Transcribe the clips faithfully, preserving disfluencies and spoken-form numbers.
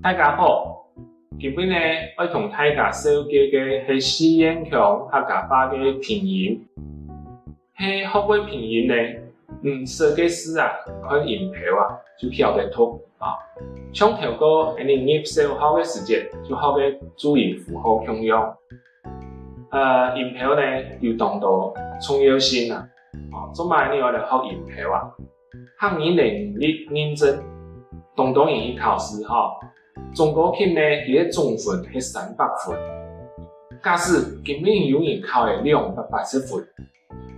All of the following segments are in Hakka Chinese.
大家好，今晡日呢，愛同大家紹介个係四縣腔客家話个拼音。係學會拼音呢，毋識个字啊，看音標啊，就曉得讀啊。像頭過𠊎等入小學个時節，就學个注音符號共樣。呃，音標呢，有當多重要性啊。哦，做麼个你愛來學音標啊？ 客語能力認證，當多人去考試吼，中高級呢，佢个總分係三百分。假使今晡日有人考了兩百八十分，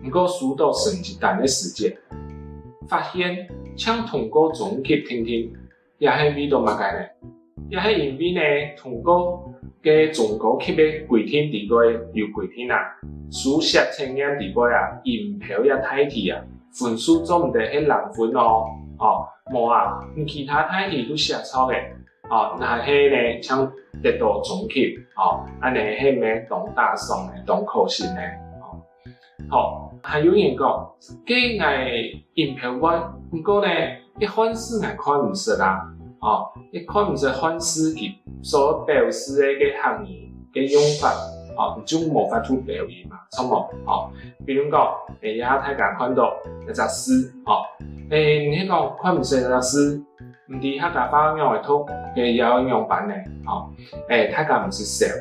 毋過收到成績單个時節，發現淨通過中級定定，這係為著麼个呢？ 也係因為呢，通過个中高級个規定裡背有規定啊，書寫測驗裡背啊，音標這大題啊，分數做毋得係零分哦。哦，無啊，你其他大題都寫著个，哦，若係呢，淨得到中級，哦，恁呢係毋係當打爽呢，當可惜呢？哦。 好，還有人講，該𠊎音標會，毋過呢，該漢字𠊎看毋識啊。哦，你看毋識漢字佢所表示个該客語个用法，哦，你就無法度標音嘛，著無？哦，比如講，欸，這下大家看到一隻字，哦，欸，你係講看毋識這隻字，毋知客家話仰會讀，該愛仰般呢？哦，欸，大家毋使愁，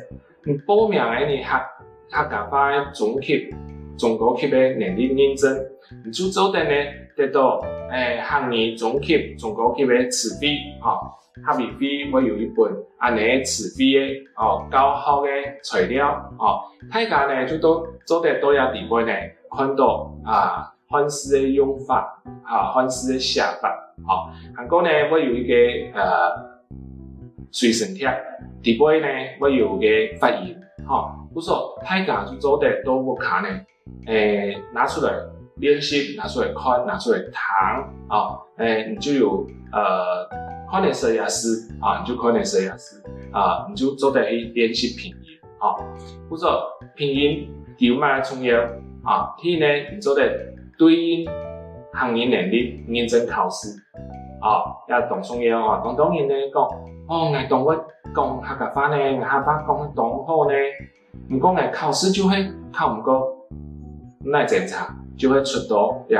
你報名个呢客客家話个中級、中高級个能力認證，你就做得呢得到欸客語中級、中高級个詞彙，吼，客委會會有一本恁呢詞彙个哦教學个材料，哦，大家呢就都做得到這裡背呢看到啊漢字个用法，啊漢字个寫法，哦，還過呢會有一個呃 隨身貼，裡背呢會有个發音，吼，故所大家就做得到屋下呢，欸，拿出來練習，拿出來看，拿出來聽，哦，欸，你就有呃看得識這字，啊，你就看得識這字，啊，你就做得去練習拼音，吼。故所拼音有麼个重要？啊，第一呢，你做得對應客語能力認證考試。 哦，也當重要哦。當多人呢講，哦，𠊎當會講客家話呢，𠊎客話講當好呢，毋過𠊎考試就係考毋過，哪爭差，就會出到這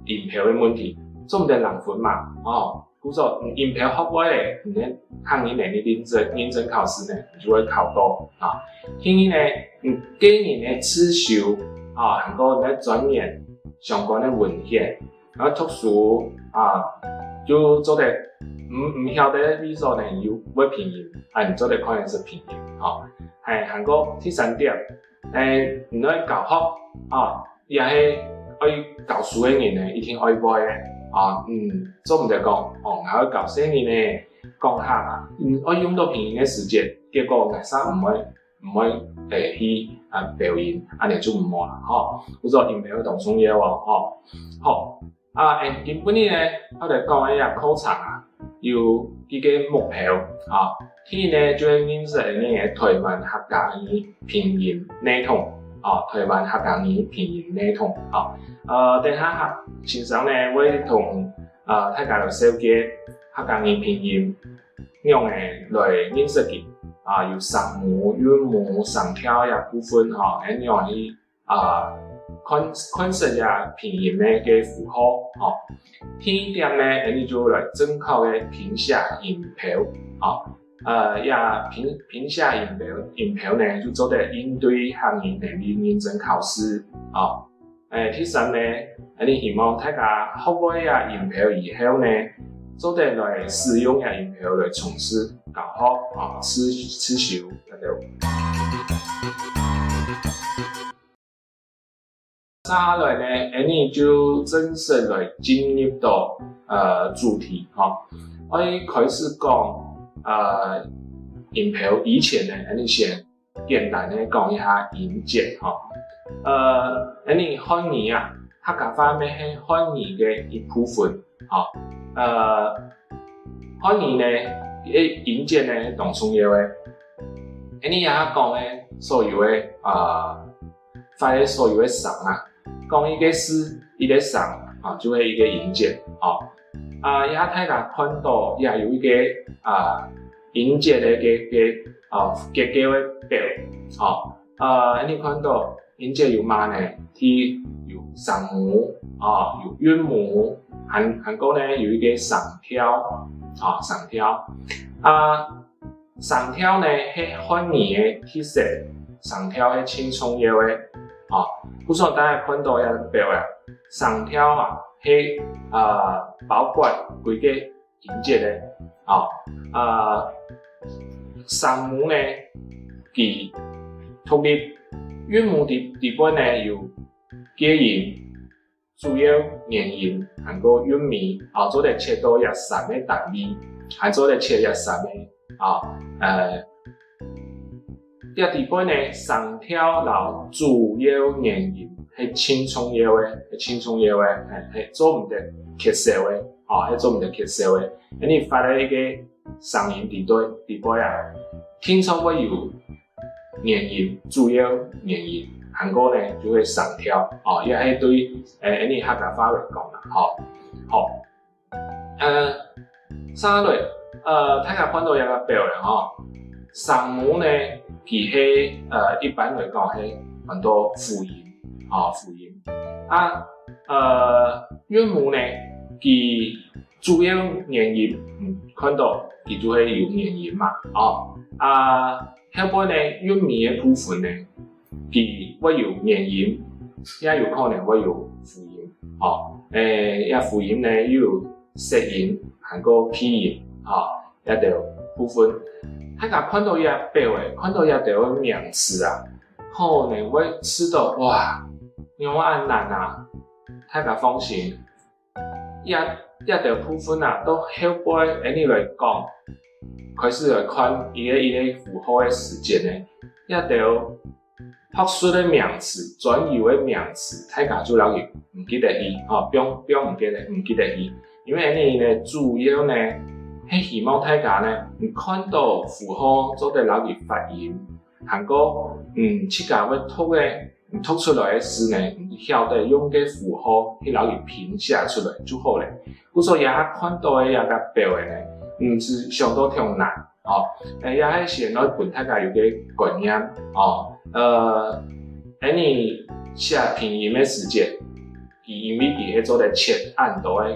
音標个問題，做毋得零分嘛，哦，故所音標學會了，你个客語能力認證認證考試呢，你就會考到啊。第二呢，你個人个自修啊，還過你个專業相關个文獻， 然後讀書啊，就做得毋毋曉得个位所呢，有會拼音，啊，你做得看得識拼音，吼。係，還過第三點，欸，你愛教學啊，也係愛教書个人呢，一定愛會个啊，嗯，做毋得講，哦，𠊎愛教細人呢，講客啊，嗯，愛用到拼音个時節，結果𠊎煞毋會 毋會欸去啊標音，恁呢就毋好啦吼。故所音標當重要哦吼。好，啊欸今晡日呢，𠊎來講个這課程啊，有幾個目標啊。第一呢，就係認識𠊎等个台灣客家語拼音系統啊，台灣客家語拼音系統啊。呃，等下先生呢會同啊大家來紹介客家語拼音 仰仔來認識佢啊，有聲母、韻母、聲調這部分吼，恁仰去啊看看識這拼音个个符號吼。第二點呢，恁呢就來正確个拼寫音標吼。呃，這拼拼寫音標音標呢，就做得應對客語能力認證考試吼。 欸，第三呢，恁呢希望大家學會這音標以後呢，做得來使用這音標來從事教學啊，自自修這兜。接下來呢，恁呢就正式來進入到呃主題吼。愛開始講呃音標以前呢，恁呢先 簡單个講一下音節吼。呃，恁呢漢語啊，客家話乜係漢語个一部分吼。呃，漢語呢，个音節呢當重要个。恁呢這下講个所有个啊，發个所有个聲啊，講一個字一個聲啊，就係一個音節吼。啊，這下大家看到這有一個啊音節个个个啊結構个表，哦，呃，你看到音節有麼呢？第一有聲母，哦，有韻母，還還過呢有一個聲調，啊，聲調。啊，聲調呢係漢語个特色，聲調係盡重要个，啊，故所大家看到這表啊，聲調啊係啊包括幾個 音節个，哦，啊，聲母呢，佢獨立韻母底底背呢有介音、主要元音，還過韻尾，啊，做得切到這三個單位，還做得切這三個，啊，呃，這底背呢，聲調摎主要元音係盡重要个，係盡重要个，係係做毋得缺少个，哦，係做毋得缺少个。 恁呢發个一個聲音底背底背啊，定著會有元音、主要元音，還過呢就係聲調，哦，也係對誒恁呢客家話來講啦，吼。好，呃，接下來，呃，大家看到這個表了吼，聲母呢，佢係呃一般來講係喊做輔音，哦，輔音。啊，呃，韻母呢，佢 主要元音，嗯，看到佢就係有元音嘛，哦。啊，後背呢，韻尾个部分呢，佢會有元音，也有可能會有輔音，哦。誒，這輔音呢，又有塞音，還過鼻音，哦，這兜部分。大家看到這表誒，看到這兜个名詞啊，可能會試著，哇，仰恁難啊！大家放心， 這這兜部分啊，到後背恁呢來講，開始來看一個一個符號个時節呢，這兜學術个名詞、專有个名詞，大家就摎佢毋記得去，吼，放放毋記得，毋記得去。因為恁呢呢，主要呢係希望大家呢，你看到符號做得摎佢發音，還過嗯自家會讀个 你讀出來个字呢，你曉得用該符號去摎佢拼寫出來就好了。故所這下看到个這個表仔呢，毋使想到忒難，哦，誒，這係先來分大家有個觀念，哦，呃，恁呢寫拼音个時節，佢因為佢係做得切恁多个，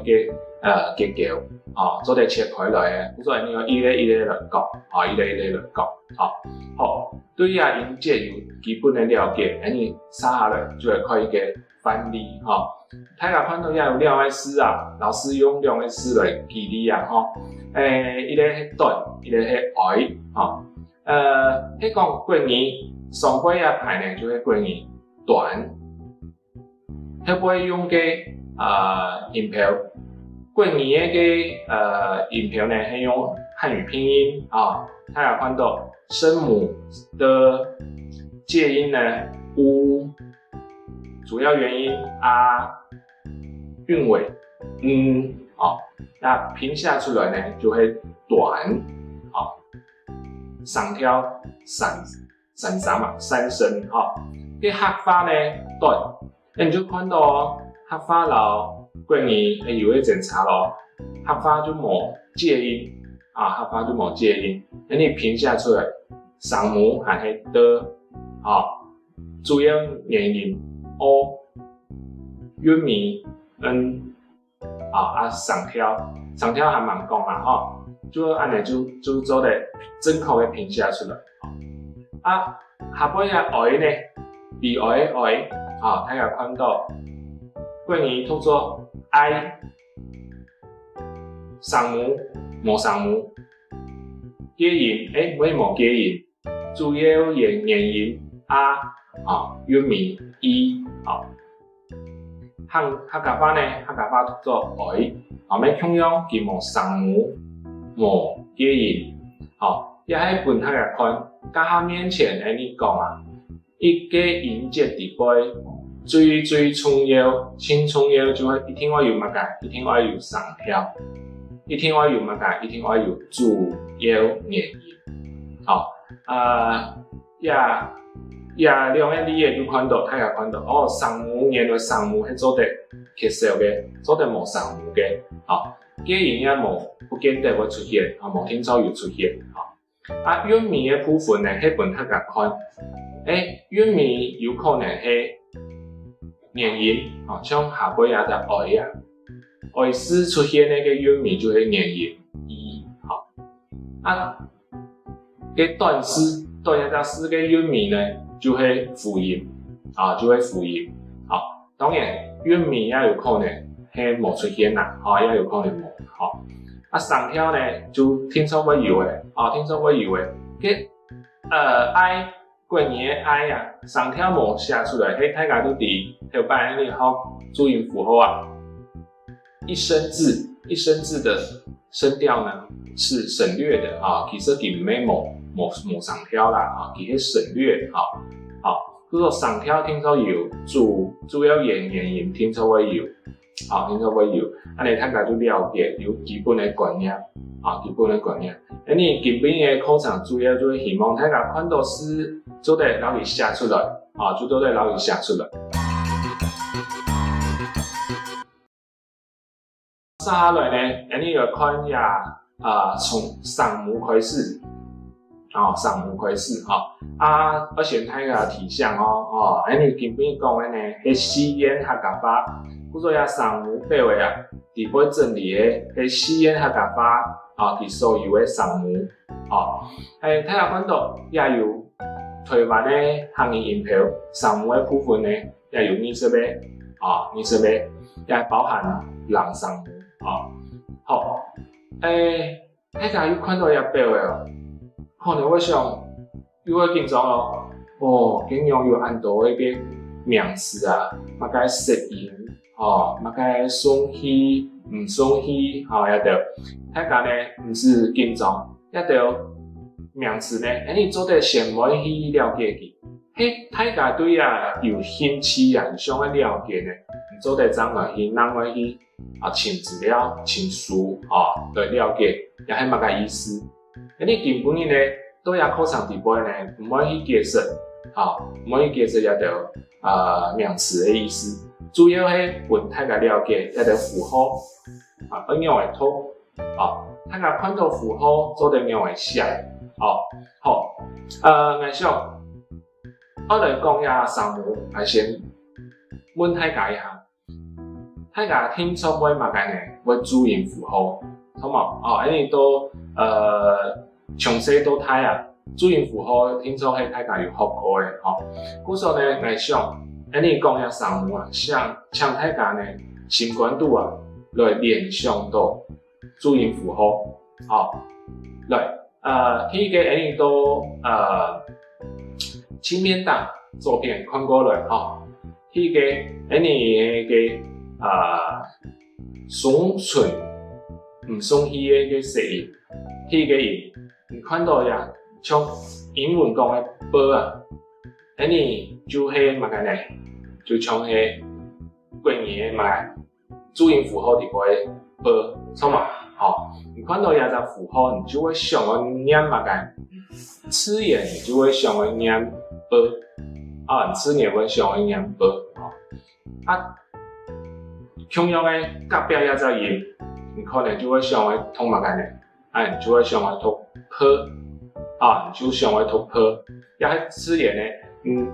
呃，結構，哦，做得切開來个，故所恁呢一個一個來講，哦，一個一個來講，哦，好。 對這音節有基本个了解，恁呢接下來就來看一個範例，吼。大家看到這有兩個字啊，老師用兩個字來舉例啊，吼。誒，一個係短，一個係矮，吼。呃，係講國語，上背這排呢就係國語短。 後背用个，呃，音標。國語个个，呃，音標呢，係用漢語拼音啊，大家看到聲母的介音呢，u，主要元音a，韻尾n，哦，該拼寫出來呢，就係短，哦，聲調三 三聲嘛，三聲，吼。該客話呢，短，恁你就看到哦，客話摎國語係有一點差咯。客話就無介音，啊，客話就無介音，恁你拼寫出來，聲母還係的，吼，主要元音o，韻尾n， 啊，啊，聲調，聲調還吂講啊，吼，就恁呢就就做得正確个拼寫出來。啊，下背个ai呢，悲哀个哀，啊，大家看到，國語讀做ai，聲母，無聲母，介音，誒，乜無介音， 主要元元音a，啊，韻尾i，啊。客客家話呢，客家話讀做ai，啊，乜共樣佢無聲母，無介音，啊，也係分大家看，這下面前恁呢講啊，一個音節底背，最最重要，盡重要就係一定愛有麼个，一定愛有聲調，一定愛有麼个，一定愛有主要元音。 好，啊，這這兩個例仔就看到，大家看到，哦，聲母，原來聲母係做得缺少个，做得無聲母个，好，介音也無，不見得會出現，啊，無定著有出現，好，啊，韻尾个部分呢，係分大家看。欸，韻尾有可能係元音，吼，像下背這隻哀啊，哀字出現个該韻尾就係元音，i，吼。啊，該短字，短這隻字个韻尾呢，就係輔音，啊，就係輔音，吼。 當然，韻尾也有可能係無出現啦，吼，也有可能無，吼。啊，聲調呢，就定著會有个，啊，定著會有个。該，呃，i，國語个i啊，聲調無寫出來，係大家都知，頭擺你學注音符號啊，一聲字，一聲字的聲調呢，是省略的，啊，其實佢毋係無，無，無聲調啦，啊，佢係省略，啊，啊， 故所聲調定著有，主，主要元，元音定著會有，啊，定著會有。恁呢大家就了解，有基本个觀念，啊，基本个觀念。恁呢今晡日个課程主要就係希望大家看著字，做得摎佢寫出來，啊，就做得摎佢寫出來。 接下來呢，𠊎等來看一下，呃，從聲母開始，哦，聲母開始，吼。啊，愛先大家提醒哦，哦，𠊎等今晡日講个呢，係四縣客家話，故所這聲母表个啊，裡背整理个係四縣客家話，啊，佢所有个聲母，哦。欸，大家看著也有臺灣个客語音標，聲母个部分呢， 也有二十个，啊，二十个，也包含零聲母，啊。好，欸，大家有看著這表仔哦，可能會想，又會緊張哦。哦，仰會有恁多个名詞啊，麼个塞音，吼，麼个送氣、毋送氣，吼，這兜。大家呢，毋使緊張，這兜名詞呢，𠊎等做得先愛去了解佢。 係大家對這有興趣啊，有想愛了解呢，你做得正來去另外去，啊，尋資料、尋書，啊，來了解這係麼个意思。𠊎等今晡日呢，在這課程裡背呢，毋會去解釋，啊，毋會去解釋這兜，呃，名詞个意思，主要係分大家了解這兜符號，啊，愛仰仔讀， 哦，大家看著符號做得仰仔寫。哦，好，呃，𠊎想，愛來講這聲母，𠊎先問大家一下，大家定著會麼个呢？會注音符號，著無？哦，恁呢到，呃，從細到大啊，注音符號定著係大家有學過个，吼。故所呢，𠊎想，恁呢講這聲母啊，請，請大家呢，心肝肚啊，來聯想到 注音符號。好，來，呃，第一个𠊎等到，呃，鏡面頂左片看過來，吼。第一个𠊎等个，呃，送氣、毋送氣个該塞音。第一个音，你看著這，像英文講个b啊，𠊎等就係麼个呢？就像係國語个麼个？ 注音符號裡背b，著無？吼，你看著這隻符號，你就會想愛唸麼个？自然你就會想愛唸b，啊，你自然會想愛唸b，吼。啊，共樣个隔壁這隻音，你可能就會想愛讀麼个呢？ 啊，你就會想愛讀p，啊，你就想愛讀p，也係自然个。嗯，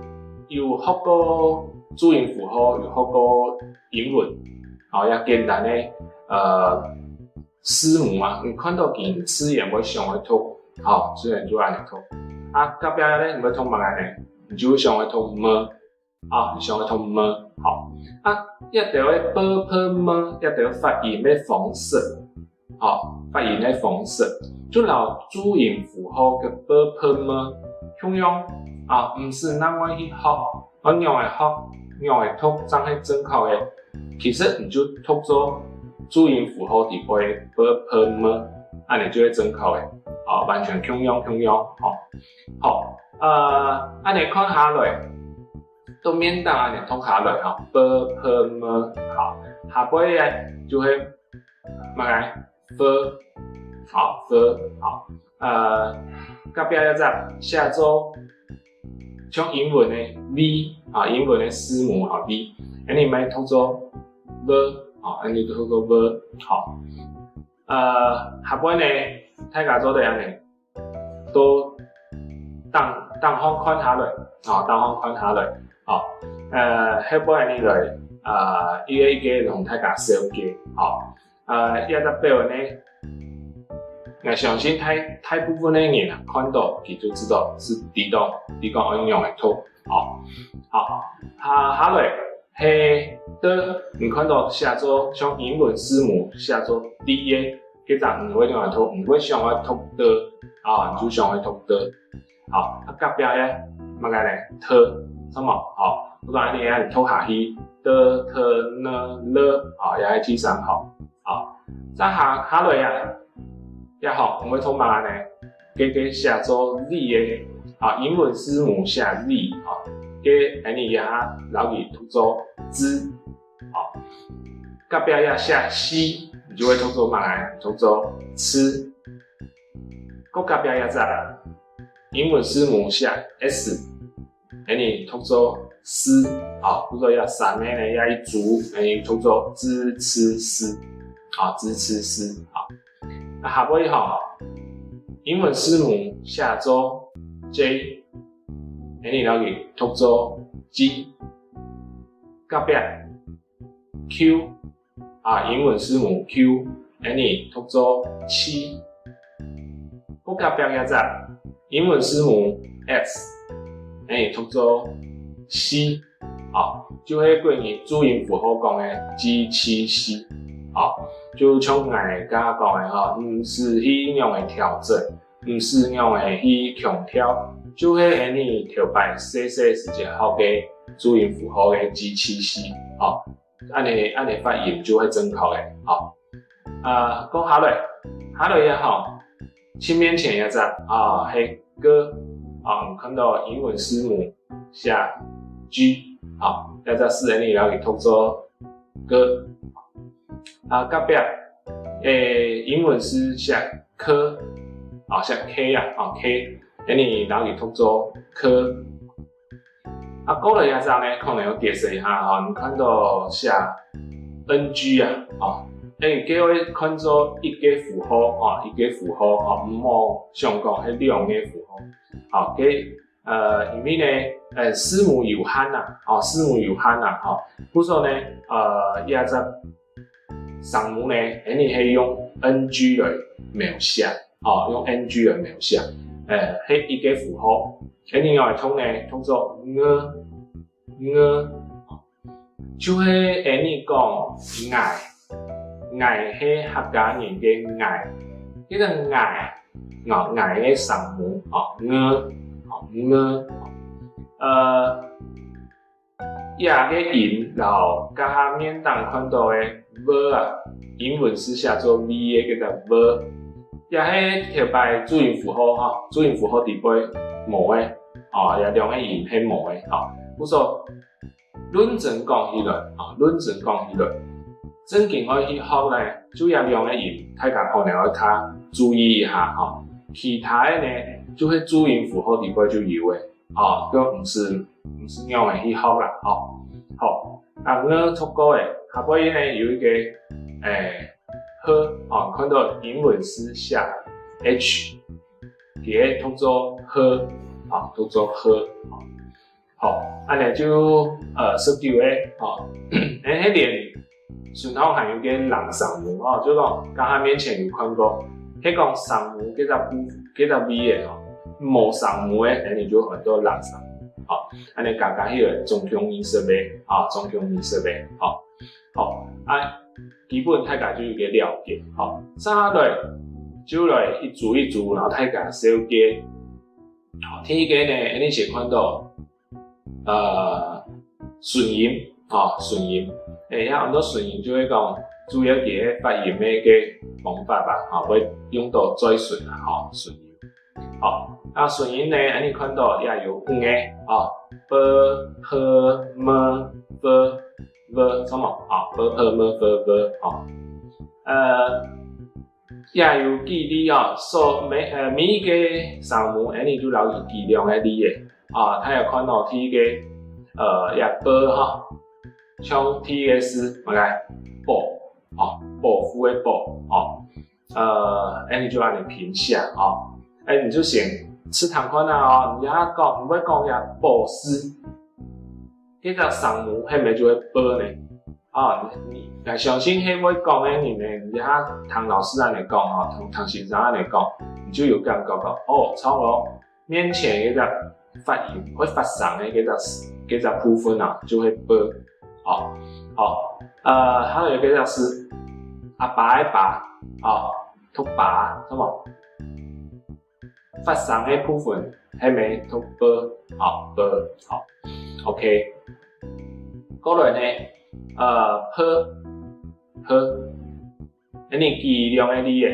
有學過注音符號，有學過英文，啊，也簡單个，呃，字母啊，你看著佢自然會想愛讀，好，自然就恁呢讀。啊，隔壁呢，你會讀麼个呢？你就會想愛讀m， 啊，你想愛讀m，好。啊，這兜个p、p、m，這兜發音个方式，好，發音个方式，就摎注音符號个p、p、m共樣，啊，毋使另外去學，愛仰仔學，仰仔讀，正係正確个。其實你就讀做注音符號底背p、p、m，恁呢就係正確个，啊，完全共樣，共樣，好。好，呃，恁呢看下來， 到面頂恁呢讀下來吼，p、p、m，好，下背个就係麼个？f，好，f，好，呃，隔壁這隻寫做像英文个v，啊，英文个字母吼，v，恁呢乜讀做v，好，恁呢讀做v，好。呃，下背呢，大家做得恁呢到頂頂項看下來，哦，頂項看下來，哦，呃，後背呢來，呃，一個一個同大家紹介，哦，呃，這隻表呢，𠊎相信大大部分个人啊，看到佢就知道係知講知講愛仰般讀，哦，好，下下來。 係的，你看到寫做像英文字母寫做D个，該隻你會仰般讀？你會想愛讀的，啊，你就想愛讀的。好，啊隔壁个麼个呢？特，著無？好，毋過恁樣你讀下去，的、特、呢、了，好，也係第三號。好，再下下來啊，這項你會讀麼个呢？ 該个寫做V个，啊，英文字母寫V，啊，該恁樣也摎佢讀做字，啊，隔壁也寫C，你就會讀做麼个？讀做吃。過隔壁這隻，英文字母寫S， 恁樣讀做四，啊，故所這三个呢，這一組，恁樣讀做支、吃、四，啊，支、吃、四，啊。該下背一項，英文字母寫做J，恁樣摎佢讀做G。隔壁， Q，啊，英文字母Q，恁樣讀做氣。過隔壁這隻，英文字母X，恁樣讀做C，啊，就係國語注音符號講个機器C，啊，就像𠊎頭下講个吼，毋使去仰般調整， 毋使仰般去強調，就係恁樣頭擺細細時節學个注音符號个機器C，吼，恁樣恁樣發音就係正確个，吼。啊，過下來，下來也好，盡面前這隻，啊，係个，啊，你看到英文字母寫G，好，這隻字恁樣摎佢讀做个。 啊，隔壁，誒，英文字寫K，啊，寫K啊，啊，K，恁樣摎佢讀做K。啊，過來這隻呢，可能愛解釋一下吼，你看到寫NG啊，吼，誒，該愛看做一個符號，吼，一個符號，吼，毋好想講係兩個符號。好，該 呃，因為呢，呃，字母有限啊，吼，字母有限啊，吼，故所呢，呃，這隻聲母呢，恁樣係用NG來描寫，吼，用NG來描寫，呃，係一個符號，恁樣愛讀呢，讀做ng，ng， 就係恁樣講𠊎，𠊎係客家人个𠊎，該個𠊎，哦，𠊎个聲母，哦，ng，哦，ng，呃，這個音摎頭下面頂看到个V啊，英文字寫做V个該個V，這係頭擺注音符號，吼，注音符號底背無个，哦，這兩個音係無个，吼，故所 論真講起來，啊，論真講起來，正經愛去學呢，就這兩個音，大家可能愛較注意一下，吼。其他个呢，就係注音符號底背就有个，吼，就毋使，毋使仰般去學啦，吼。好，啊，ng讀過个，下背呢有一個，誒，h，啊，看到英文字寫H，佢係讀做h，啊，讀做h，啊。 好，恁樣就，呃，十九个，吼，誒，係連順道還有個零聲母，吼，就講頭下面前有看過，係講聲母該隻部，該隻位个，吼，無聲母个，恁樣就喊做零聲母，吼，恁樣加加起來總共二十个，吼，總共二十个，吼。好，啊，基本大家就有個了解，吼，接下來就來一組一組，摎大家紹介。好，第一個呢，恁樣先看到 呃，唇音，吼，唇音。誒，這安到唇音就係講主要佢个發音个个方法吧，吼，會用到嘴唇啊，吼，唇音。好，啊唇音呢，恁樣看到也有五個，吼，p、h、m、f、v，著無？吼，p、h、m、f、v，吼。呃， 也有舉例哦，所以每，呃，每一個聲母，恁樣就摎佢舉兩個例仔。啊，大家看到第一個，呃，這p吼，像第一個字，麼个？保，哦，保護个保，哦。呃，恁樣就恁樣拼寫，哦。欸，你就先試聽看啊哦，你這下講，你會講這寶字，這隻聲母係毋係就會b呢？啊，你，你，𠊎相信係會講个人呢，你這下聽老師恁樣講哦，聽，聽先生恁樣講，你就有感覺講，哦，著哦，面前這隻發音，會發聲个這隻，這隻部分啊，就係b。哦，好，呃，還有一個字，阿爸个爸，哦，讀爸，著無？ 發聲个部分，係毋係讀b？好，b，好。OK。過來呢，呃，p，p，恁樣舉兩個例仔，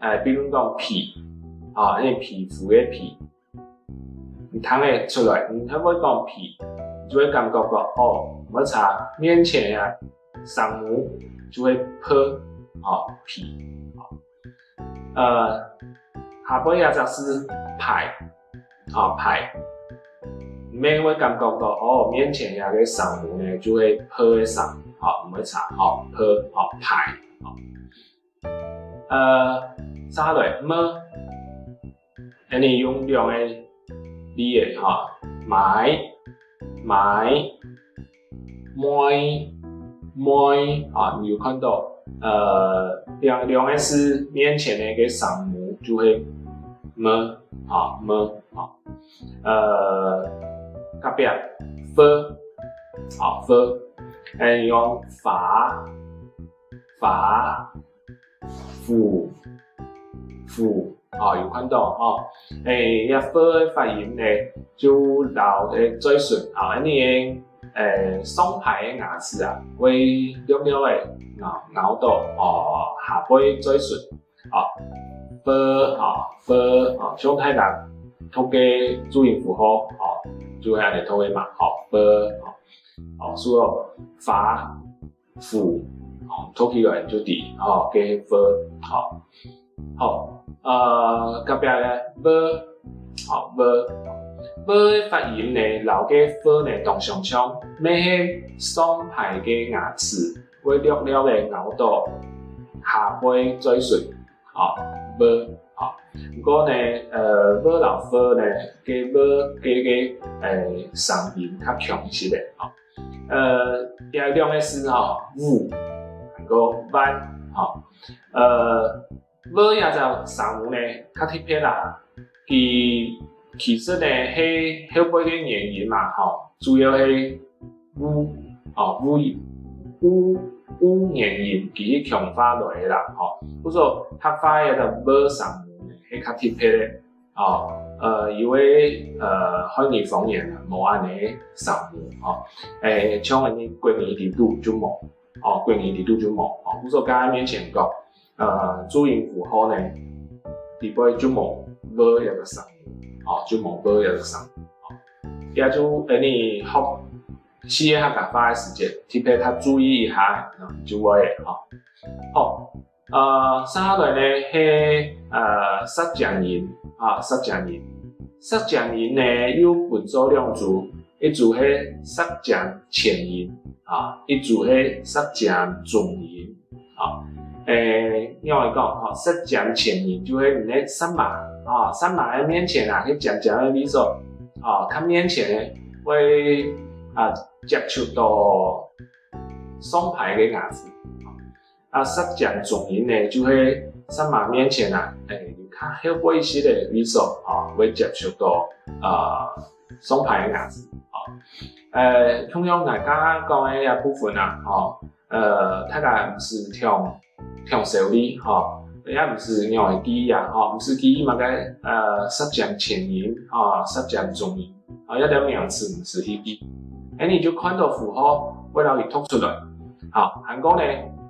欸，比如講皮，啊，恁樣皮膚个皮，你聽得出來，你係會講皮，你就會感覺講，哦，無差，面前啊，聲母就係p，哦，皮。 呃，下背這隻字牌，哦，牌。你乜會感覺到，哦，面前這個聲母呢，就係p个聲，哦，毋會差，哦，p，哦，牌，哦。呃，續下來，m，恁樣用兩個例仔，哈，買，買， 妹，妹，啊，你有看到，呃，兩，兩個字面前个聲母就係m，啊，m，啊。呃，隔壁，f，啊，f，恁樣用花，花， f，f，啊，有看到哦。欸，這f个發音呢，就摎个嘴唇啊，恁樣个，欸，上排个牙齒啊，會略略仔咬，咬到，哦，下背嘴唇，哦，f，哦，f，哦，像大家讀个注音符號，哦，就係恁樣讀个嘛，哦，f，哦，哦，所以哦，花， f，哦，讀起來就知，哦，該f，哦。好，呃，隔壁个v，哦，v，v个發音呢，摎該f呢當相像，乜係上排个牙齒會略略仔咬到下背嘴唇，哦，v，哦。毋過呢，呃，v摎f呢，該v个，个，呃，聲音較強一息仔，哦。 呃，這兩個字吼，五，還過萬，吼。呃，v這隻聲母呢，較特別啦。佢其實呢，係後背个元音嘛，吼，主要係u，哦，u，u，u元音，佢去強化來个啦，吼。故所客話个v聲母呢，係較特別个。 哦，呃，因為，呃，漢語方言啊，無恁樣个聲母，哦，欸，像恁樣國語裡肚就無，哦，國語裡肚就無，哦，故所該面前講，呃，注音符號呢，裡背就無v這個聲母，哦，就無v這個聲母，哦，也就恁樣學四縣客家話个時節，特別較注意一下，嗯，就會，哦。好， 呃，續下來呢係，呃，舌尖音，啊，舌尖音。舌尖音呢又分做兩組，一組係舌尖前音，啊，一組係舌尖中音，啊。欸，仰般講，吼，舌尖前音就係你个舌嫲，啊，舌嫲个面前啊，該尖尖个位所，啊，較面前个會，啊，接觸到上排个牙齒。 啊，舌尖中音呢，就係舌嫲面前啊，欸，有較後背一息个位所，吼，會接觸到，呃，上排个牙齒，吼。呃，同樣𠊎剛剛講个這部分啊，吼，呃，大家毋使忒，忒愁慮，吼，也毋使仰仔記啊，吼，毋使記麼个，呃，舌尖前音，吼，舌尖中音。 啊，這兜名詞毋使去記。恁樣就看到符號，會摎佢讀出來。好，還過呢，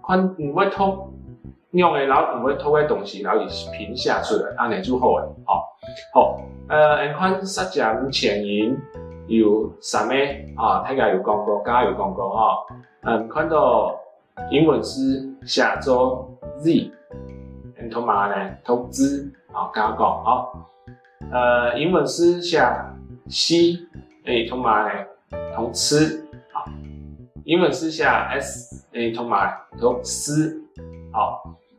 看你會讀，仰仔摎你會讀个東西摎佢拼寫出來，恁樣就好了。好，好，呃，𠊎看舌尖前音有三個，啊，大家有講過，剛剛有講過吼。嗯，看到 英文字寫做z，你讀麼个呢？讀z，啊，剛剛講，啊。呃，英文字寫c，欸，讀麼个呢？讀c，啊。英文字寫s，欸，讀麼个？讀s，啊。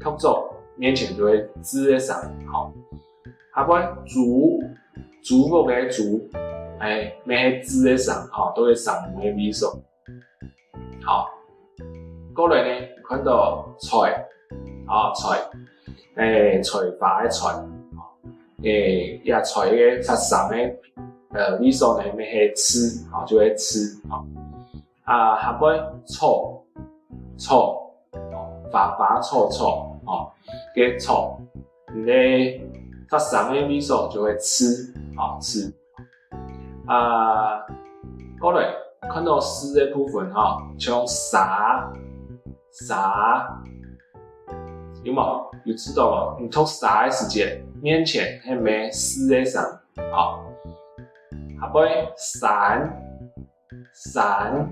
讀作，面前就係字个聲，吼。下背，豬，豬屋个豬，欸，乜係字个聲，吼，都係聲母个位所。好，過來呢，看到菜，啊，菜，欸，菜花个菜，欸，這菜个發聲个，呃，位所呢，乜係字，啊，就係字，啊。啊，下背，草，草，花花草草，啊，个草，你个發聲个位所就係字，啊，字。啊，過來，看到字个部分吼，像沙，沙，有無？有知道無？你讀沙个時節，面前係乜字个聲，吼。下背，山，山，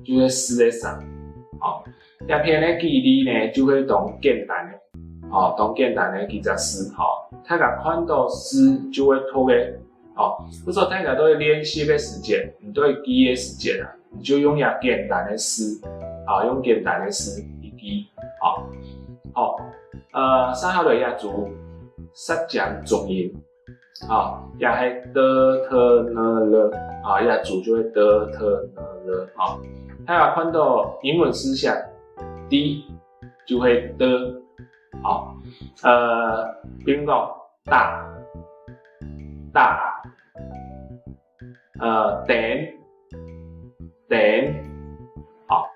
就係字个聲，吼。這片个舉例呢，就係當簡單个，吼，當簡單个幾隻字，吼。大家看到字就會讀个， 哦，故所大家都會練習个時節，你都會記个時節啊，你就用這簡單个字，啊，用簡單个字去記，哦。好，呃，接下來這組舌尖中音，啊，這係t、t、n、l，啊，這組就係t、t、n、l，啊。大家看到英文字寫d，就係t，啊，呃，比如講， 打，打，呃，等，等，好，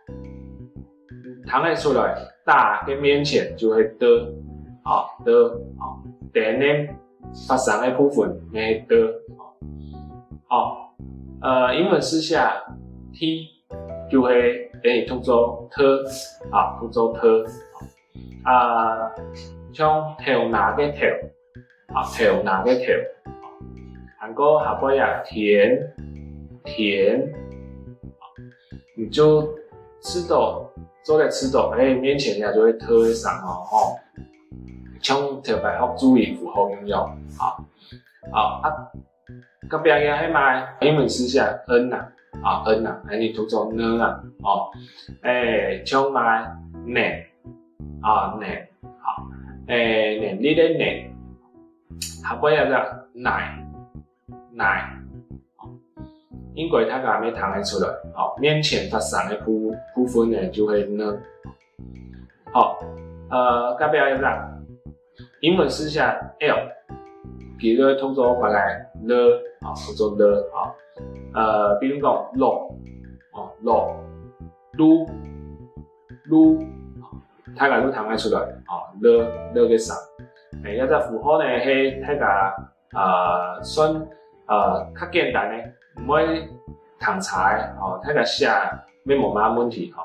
聽得出來，打个面前就係t，好，t，好，等呢，發聲个部分乜係t，好，呃，英文字寫t，就係等於讀做t，啊，讀做t。 啊，像頭那个頭，啊，頭那个頭。還過下背啊，天，天，你就知道，做得知道，欸，面前這就係t个聲哦，吼。像頭擺學注音符號共樣，啊，啊，啊， 隔壁个係麼个？英文字寫n啊，啊，n啊，恁呢讀做n啊，哦。欸，像麼个？能，啊，能，好。欸，能力个能。下背一隻，泥，泥。應該大家乜聽得出來，哦，面前發聲个部，部分呢，就係n。 好，呃，隔壁一隻，英文字寫l，佢就讀做麼个？l，啊，讀做l，啊。呃，比如講，路，哦，路，路，路，大家都聽得出來，啊，l，l个聲。欸，這隻符號呢，係大家 呃，算，呃，較簡單个，毋會聽差个，吼，大家寫乜無麼問題，吼。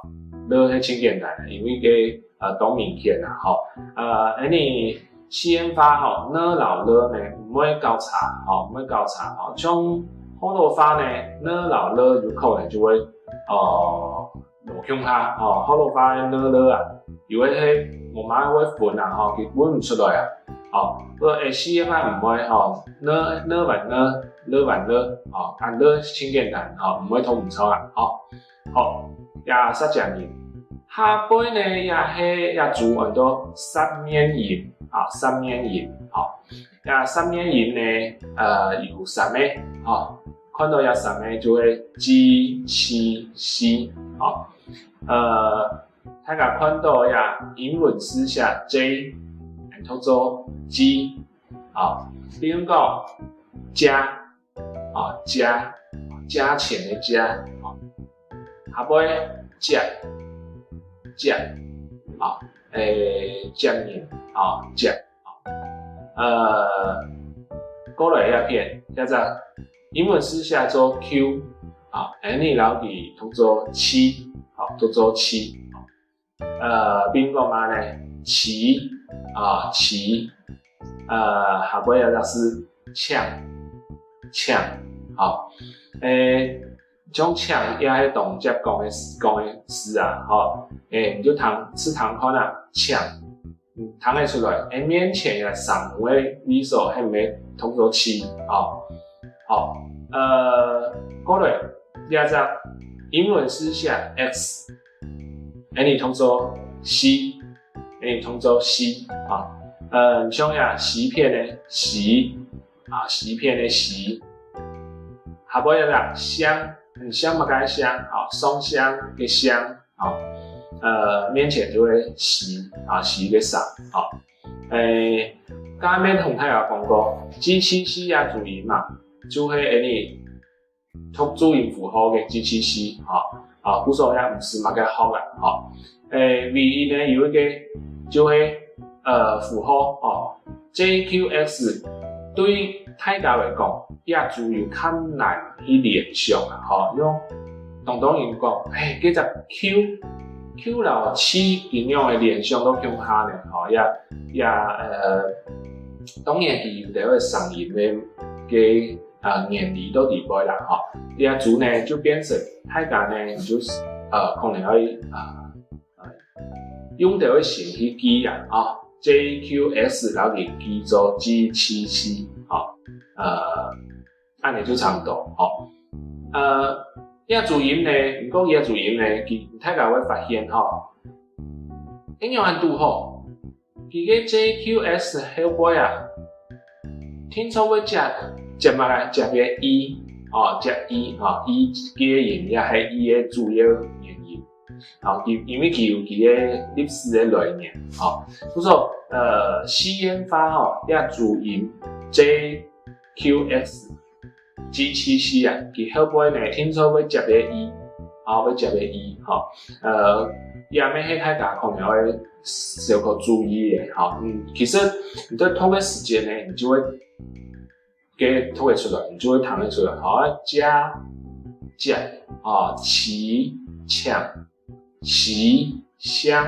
l係盡簡單个，因為佢，呃，當明顯啦，吼。呃，恁呢四縣話，吼，n摎l呢，毋會交叉，吼，毋會交叉，吼。像學老話呢，n摎l有可能就會，呃， 無共下，吼，學老話个n、l啊，有个係無麼个會分啊，吼，佢分毋出來啊，吼，毋過四縣話毋會，吼，n、n還n，l還l，吼，恁l盡簡單，吼，毋會讀毋著啊，吼。好，這舌尖音。下背呢，這係這組安到舌面音，啊，舌面音，吼。 這舌面音呢，呃，有三個，吼，看到這三個就係g、c、c，吼。呃，大家看到這英文字寫j，讀做g，吼。比如講，加，吼，加，加錢个加，吼。下背，接，接，吼，欸，接人，吼，接。 呃，過來這片，這隻英文字寫做q，啊，恁呢摎佢讀做q，啊，讀做q。呃，比如講麼个呢？齊，啊，齊，呃，下背有隻字，請，請，好，誒，像請也係當輒講个講个字啊，吼，誒，你就聽試聽看啊，請，嗯，聽得出來，誒，面前个聲母个位所係毋係讀做七，吼，好，呃，過來，這隻英文字寫X， 恁樣讀做西，恁樣讀做西啊。呃，像呀，西片个西啊，西片个西，下背有隻香，嗯，香麼个香啊？上香个香啊，呃，面前就會西啊，西个聲啊。誒，頭先同大家講過，G七C个注音嘛，就係恁樣 讀注音符號个G七C，吼，啊，故所也毋使麼个學啊，吼。誒，唯一呢有一個就係，呃，符號，吼，J Q X對大家來講，也就有較難去聯想啊，吼，因為當多人講，誒，這隻Q，Q摎七仰會聯想到共下呢，吼，也也呃，當然佢有兜个聲音个个 呃，原理到底背啦，吼。這組呢就變成大家呢，你就呃可能愛啊呃用到个先去記啊，啊，J Q S摎佢記做G七C，吼，呃，恁樣就差毋多，吼。呃，這組音呢，毋過這組音呢，佢大家會發現吼，恁樣恁堵好， 佢个J Q S後背啊，定著會接接麼个？接个E，哦，接E，哦，E个音也係佢个主要元音。哦，佢因為佢有佢个歷史个來源，哦，故所呃四縣話吼，這組音J Q S G七C啊，佢後背呢，定著會接个E，啊，會接个E，吼。呃，這乜係大家可能愛小可注意个，吼。嗯，其實你在讀个時間呢，你就會个讀得出來，你就會聽得出來，吼，接，接，啊，齊，請，齊，香。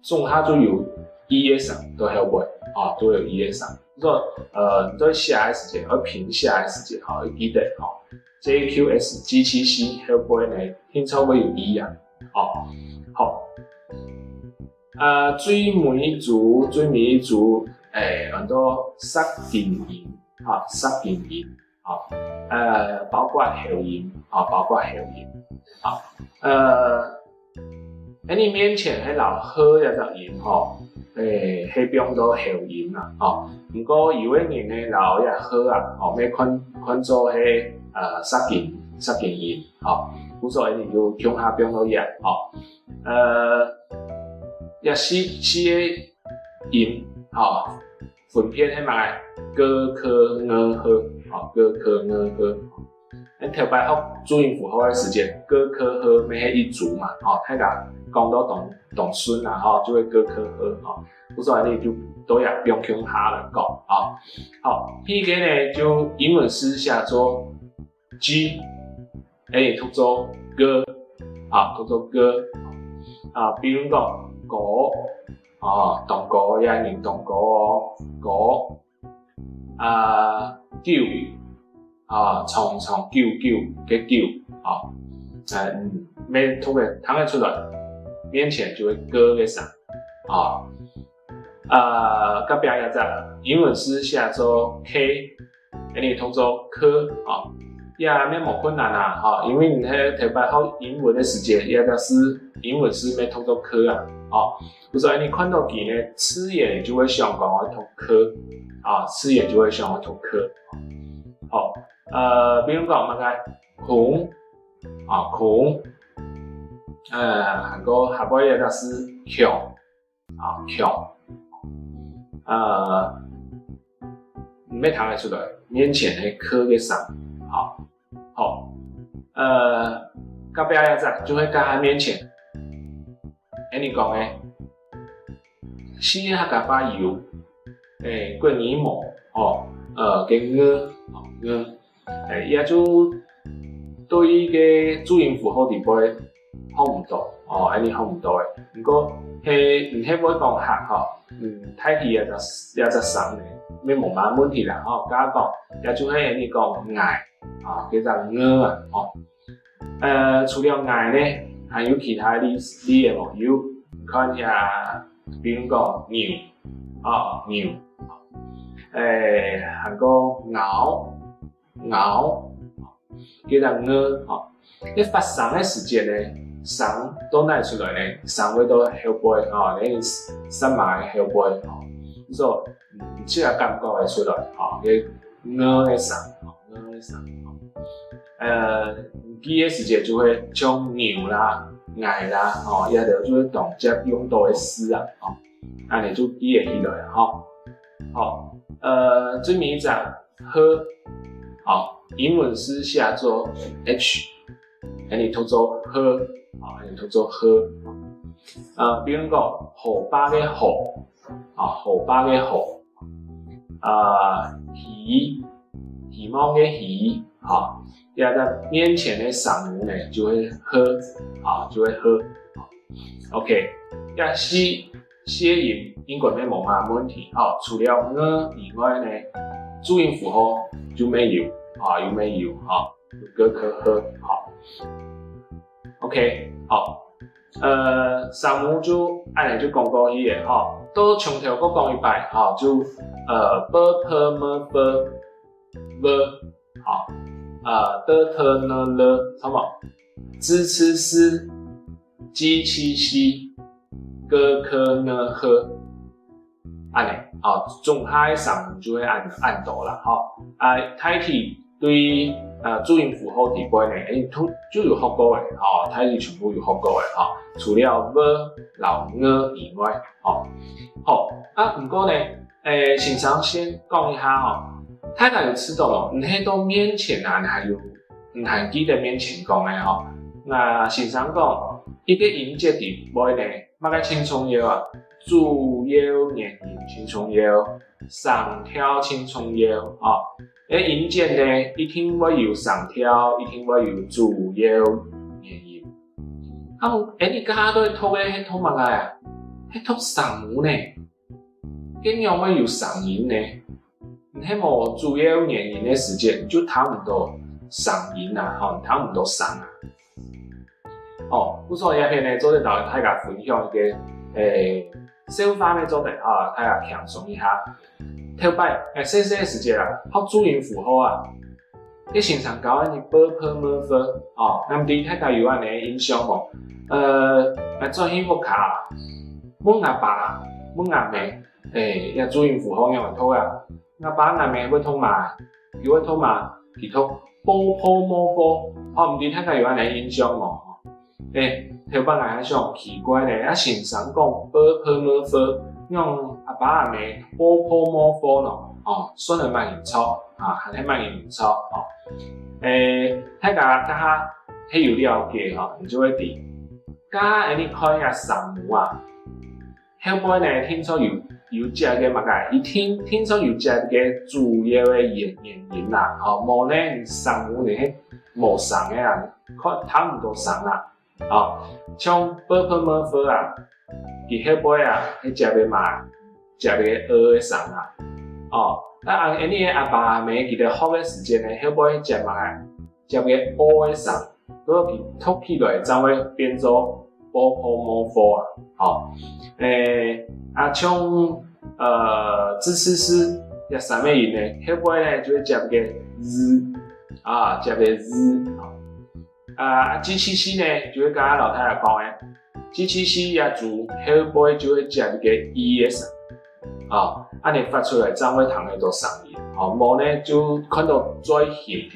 總下就有E个聲在後背，啊，都有E个聲。所以呃，你在寫个時間，愛拼寫个時間，吼，愛記得，吼，J Q S G七C後背呢，定著會有E啊，哦，好。呃，最尾一組，最尾一組，誒，安到舌根音，哈，舌根音。 啊，呃，包括喉音，啊，包括喉音，啊，呃，恁樣面前該摎H這隻音吼，誒，係放到喉音啦，吼。毋過有个人呢，摎這H啊，吼，乜看看做係呃舌根舌根音，吼。故所恁樣就共下放到這，吼。呃，這四四个音，吼， 分別係麼个？G、K、Ng、H，吼，G、K、Ng、H。恁頭擺學注音符號个時節，G、K、H乜係一組嘛，吼，大家講到當當順啊，吼，就會G、K、H，吼。故所恁樣就都愛放共下來講，吼。好，第一個呢，就英文字寫做G，誒，讀做G，啊，讀做G，啊，比如講高， 哦，當高，這人當高哦，高。啊，久，啊，長長久久个久，啊，嗯，乜讀个聽得出來，面前就會G个聲，啊，啊，隔壁這隻英文字寫做K， 恁樣讀做K，吼，也乜無困難啊，吼，因為你係頭擺學英文个時節，這隻字英文字乜讀做K啊，吼。故所恁樣看到佢呢，自然就會想講愛讀K，啊，自然就會想愛讀K。好，呃，比如講麼个空，啊，空，呃，還過下背這隻字強， 啊，強。呃，你乜聽得出來，面前个K个聲，吼，好。呃，隔壁這隻就係佮下面前，恁樣講个，四縣客家話有，誒，國語無，吼，呃，个ng，吼，ng。 誒，這就對个注音符號裡背學毋到，哦，恁呢學毋到个。毋過係毋係會講客吼，嗯，大體這隻這隻聲呢，乜無麼問題啦吼。假講，也就係恁呢講𠊎，啊，這隻ng啊，吼。呃，除了𠊎呢，還有其他例例仔無？有，你看這，比如講牛，哦，牛，誒，還過咬， 咬，這隻ng，吼，該發聲个時節呢，聲到哪出來呢？聲會到後背，吼，該舌嫲个後背，吼。所以，嗯，這个感覺會出來，吼，該ng个聲，吼，ng个聲，吼。呃，記个時節就會像牛啦、𠊎啦，吼，這兜就會當輒用到个字啊，吼。恁呢就記會起來，吼。好，呃，最尾一隻 h，好，英文係寫做h，恁呢讀做h，好，恁呢讀做h。呃，比如講，河壩个河，啊，河壩个河，啊，希，希望个希，好，這个面前个聲母呢，就會h，啊，就會h。OK，這四 四个音應該乜無麼問題，吼，除了ng以外呢，注音符號就乜有，啊，又乜有，吼，有个、k、h，吼。OK，好，呃，聲母就恁呢就講過去了，吼。到從頭過講一擺，吼，就，呃，b、p、m、f、v， 好，呃，t、t、n、l，差不多。j、ch、s，j、ch、s，g、k、n、h，恁呢，好，總下个聲母就會恁恁多啦，吼。啊，大體對，呃，注音符號底背呢，誒，都就有學過个，吼，大體全部有學過个，吼，除了v摎ng以外，吼。好，啊，毋過呢， 誒，先生先講一下吼，大家有試著無？你係到面前啊，你還有，你還記得面前講个吼？啊先生講，一個音節底背呢，麼个盡重要啊？主要元音盡重要，聲調盡重要，吼。該音節呢，一定會有聲調，一定會有主要元音。啊，誒，你這下在讀个係讀麼个啊？係讀聲母呢？ 該仰會有聲音呢？你係無主要元音个時節，你就聽毋著聲音啊，吼，你聽毋著聲啊。哦，故所這片呢，做得摎大家分享一個，誒，笑話呢，做得，啊，大家輕鬆一下。頭擺，誒，細細个時節啊，學注音符號啊， 該先生教𠊎等b、p、m、f，哦，𠊎毋知大家有恁呢印象無？呃，𠊎轉去屋下，問吾爸，問吾姆，誒，這注音符號仰會讀啊？吾爸吾姆會讀麼？佢會讀麼？佢讀報報摸摸。哦，毋知大家有恁呢印象無？ 誒，頭擺𠊎還想奇怪咧，啊先生講b、p、m、f，仰吾爸吾姆報報摸摸呢？哦，算係蠻毋著，啊，還係蠻毋著，哦。誒，大家這下係有了解吼，你就會知，這下𠊎等看這聲母啊，後背呢，定著有，有接个麼个，一定，定著有接个主要个元，元音啦，吼，無呢，聲母呢，係無聲个啊，看，聽毋著聲啦。 哦，像b、p、m、f啊，佢後背啊，係接个麼？接个呃个聲啊。哦，該恁呢个阿爸阿姆佢等學个時節呢，後背接麼个？接个o个聲，所以佢讀起來正會變做報報摸摸啊。哦，誒，啊像，呃，j、ch、s這三個音呢，後背呢就會接个z，啊，接个z。哦。 啊，j、ch、s呢，就係頭下摎大家講个，j、ch、s這組後背就會接一個e个聲。哦，恁呢發出來正會聽得著聲音。哦，無呢就看著嘴型。